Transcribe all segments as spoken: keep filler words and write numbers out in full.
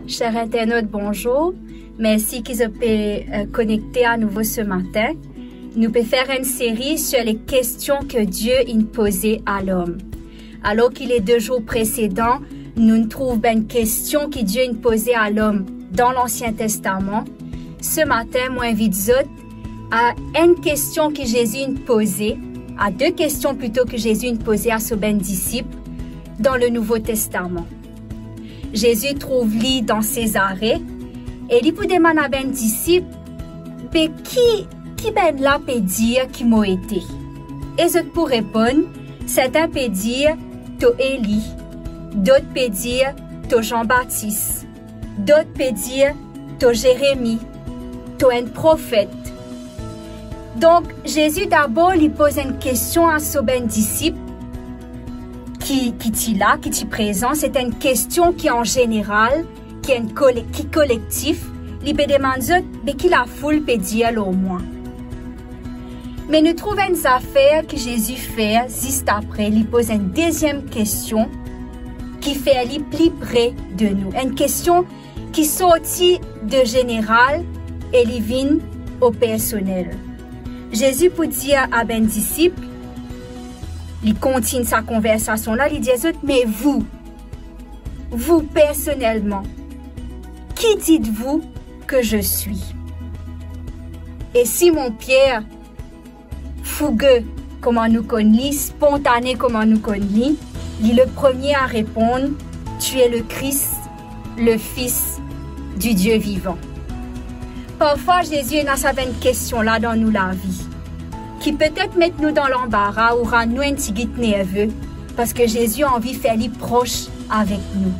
Ser internot, bonzour. Mersi ki zot pe, eh, konekte anouvo se matin. Nou pe fer enn seri sur les questions que Dieu inn poze a lom. Alor ki le de zour presedan, nou trouv bann kestion ki Die inn poze a lom dan Lansien Testaman. Se matin, mo invit zot a enn kestion ki Zezi inn poze, a de kestion plito ki Zezi inn poze a so bann disip dan le Nouvo Testaman. Zezi trouv li dan Sezare e li pou demann a bann disip, "Be ki, ki bannla pe dir ki mo ete?" E zot pou reponn, sertin pe dir, "To Eli," dot pe dir, "To Zan Batis," dot pe dir, "To Zeremi, to enn profet." Donk, Zezi dabor li poz enn kestion a so bann disip ki, ki ti la, ki ti prezan. Se enn kestion ki an zeneral, ki enn kole-, ki kolektif. Li pe demann zot, "Be ki lafoul pe dir lor mwa?" Me nou trouv enn zafer ki Zezi fer zis apre, li poz enn deziem kestion ki fer li pli pre de nou. Enn kestion ki sorti de zeneral e li vinn o personel. Zezi pou dir a bann disip, li kontign sa konversasion la, li dir zot, "Me vous, vous personnellement, qui dites-vous que je suis?" E Simon Pier, fouge kouma nou konn li, spontane kouma nou konn li, li le premie a reponn, "Tu es le Christ, le Fils du Dieu vivant." Parfwa Zezi ena sa bann kestion la dan nou lavi, ki petet met nou dan lanbara ou rann nou enn tigit nerve, parski Zezi anvi fer li pros avek nou.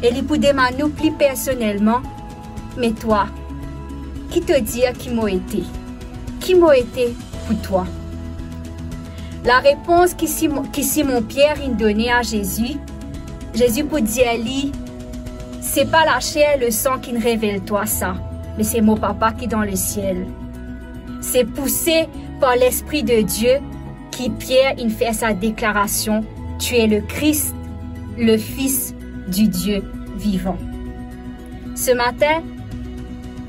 E li pou demann nou pli personelman, "Me twa, ki to dir ki mo ete? Ki mo ete pou twa?" Larepons ki Simon, ki Simon Pier inn done a Zezi, Zezi pou dir li, "Se pa laser le san ki'nn revel twa sa, me se mo Papa ki dan lesiel." Se pouse par Lespri de Die ki Pier inn fer sa deklarasion, "Tu es le Christ, le Fils du Dieu vivant." Se matin,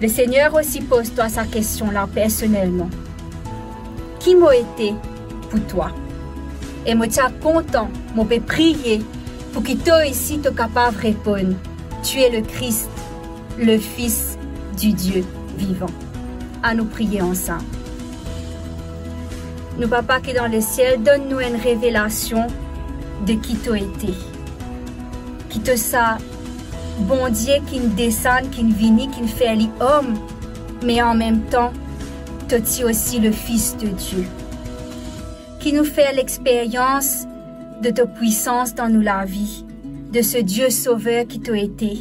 Lesegner osi poz twa sa kestion la personelman, "Ki mo ete pou twa?" E mo ti a kontan, mo pe priye pou ki twa osi to kapav reponn, "Tu es le Christ, le Fils du Dieu vivant." Anou priye ansam. Nou Papa ki dan lesiel, donn nou enn revelasion de ki to ete. Ki to sa Bondie ki'nn desann, ki'nn vini, ki'nn fer li om, me anmemtan, to ti osi le Fils de Dieu. Ki nou fer lexperyans de to pwisans dan nou lavi, de se Die Sover ki to ete,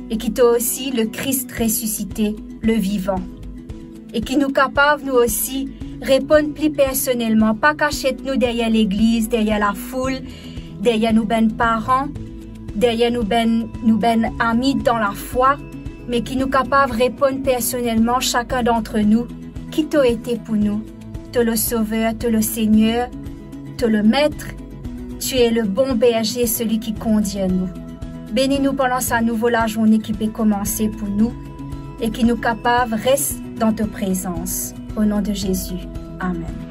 e ki to osi le Kris resisite, le vivan. E ki nou kapav nou osi reponn pli personelman, pa kasiet nou deryer legliz, deryer lafoul, deryer nou bann paran, deryer nou bann, nou bann ami dan lafwa, me ki nou kapav reponn personelman, sakenn dantre nou, ki to ete pou nou. To le Sover, to le Segner, to le Met, tu es le bon berze, seli ki kondir nou. Beni nou pandan sa nouvo lazourne ki pe koumanse pou nou, e ki nou kapav res dan to prezans. O non de Zezi. Amen.